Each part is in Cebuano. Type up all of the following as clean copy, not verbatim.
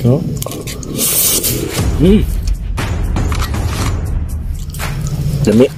So. Lami.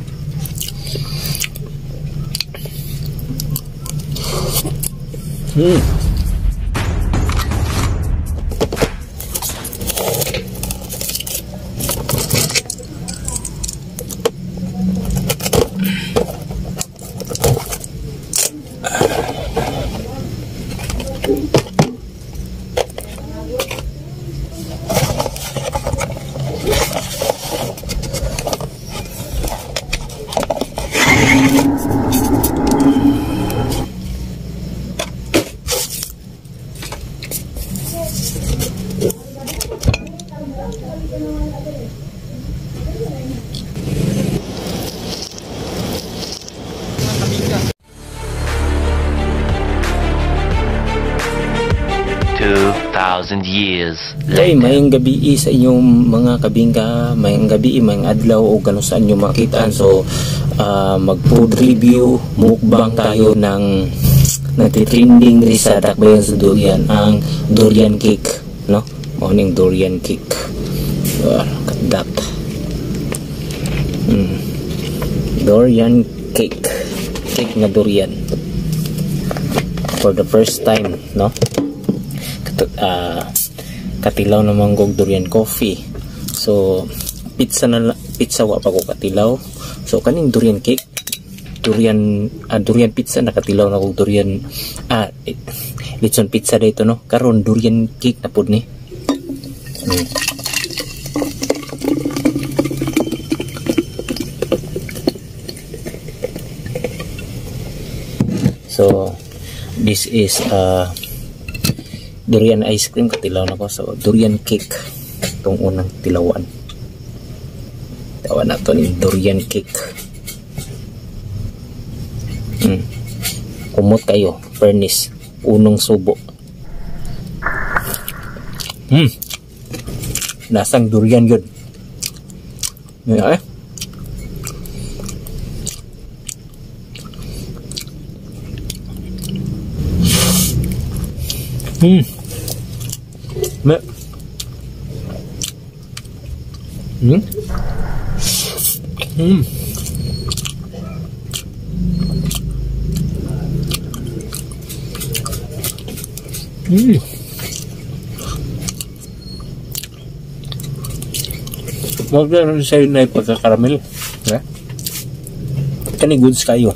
Thousand years Hey, later. mayong gabi sa inyong mga kabingka, mayong gabi, mayong adlaw o gano'n saan nyo makitaan. So, mag-food review, mukbang tayo ng nagtitrending rin sa Dakbayan sa Durian, ang durian cake, no? Mao ning durian cake. Look at that. Durian cake. Cake nga durian. For the first time, no? Katilaw naman kog durian coffee. So pizza na, pizza wa pa ko katilaw. So kaning durian cake, durian pizza nakatilaw na kog durian, litson pizza dito, no? Karon durian cake na pud ni. So this is durian ice cream, katilaw na ko. So durian cake itong unang tilawan. Tawa na to ni durian cake. Kumot kayo, furnace, unong subo. Lasang durian yun. Yan, eh. Me. Wag na rin sa'yo na ipagkakaramel. Ha? Kani goods kayo.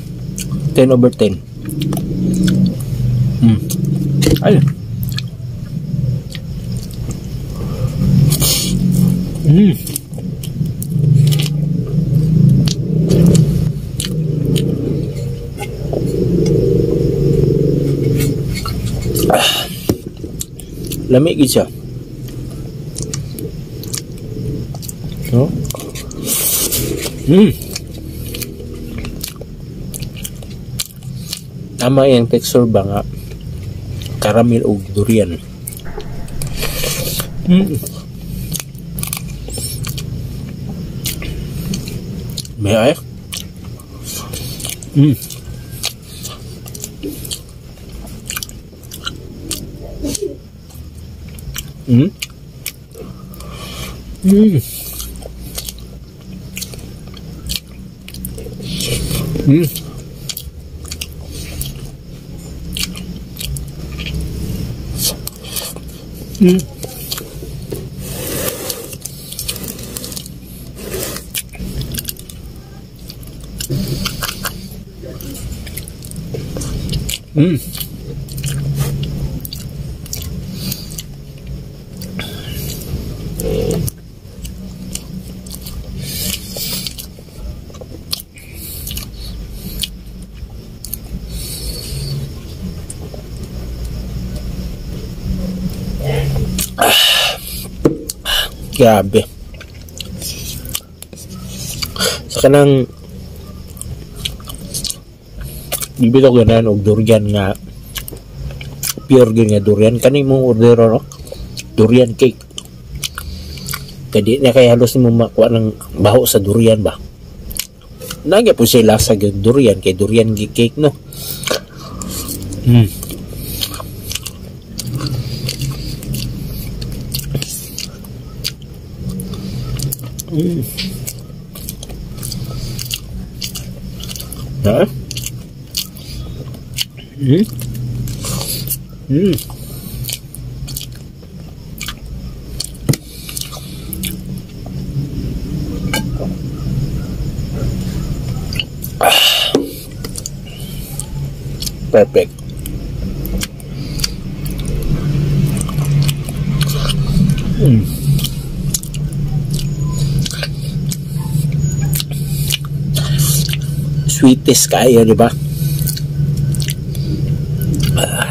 10 over 10. Ay. Lami gid siya. No? Tama yung texture ba nga caramel og durian. May ay? Grabe. Sa kanang gibito ganan og durian nga pure gyud nga durian kani mong order, no? Durian cake. Kay di na kay halos nimo makuha ng baho sa durian ba. Nagya po siya lasa gyud durian kay durian gi cake, no. Ha? Ah. Perfect. Sweetest kayo, di ba? Ah.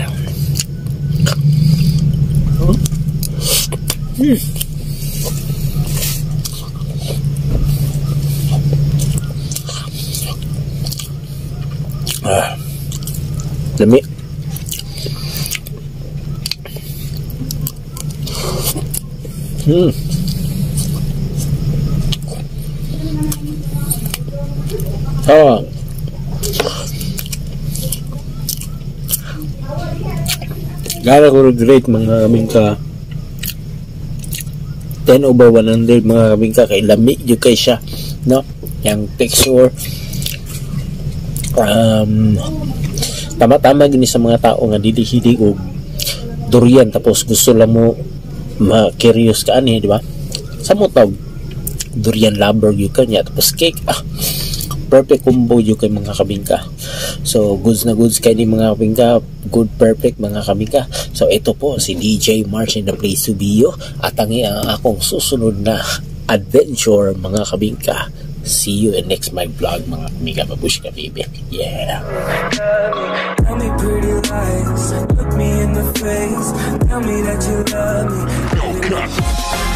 Lami. Oh. Gara ko great, mga kabingka. 10 over 100, mga kabingka, kay lami jud kay siya, no? Yang texture, tama-tama gini sa mga tao nga dili hilig og durian tapos gusto lang mo ma-curious ka ani, di ba? Sa mo tawag durian lover gyud ka niya, tapos cake, ah, perfect combo yun kay mga kabingka. So goods na goods kay ni, mga kabingka, good, perfect, mga kabingka. So ito po si DJ March in the place to be yo, at ang akong susunod na adventure, mga kabingka. See you in next my vlog, mga kabingka. Babushka baby, yeah. Tell me pretty lies, look me in the face, tell me that you love me. No cut.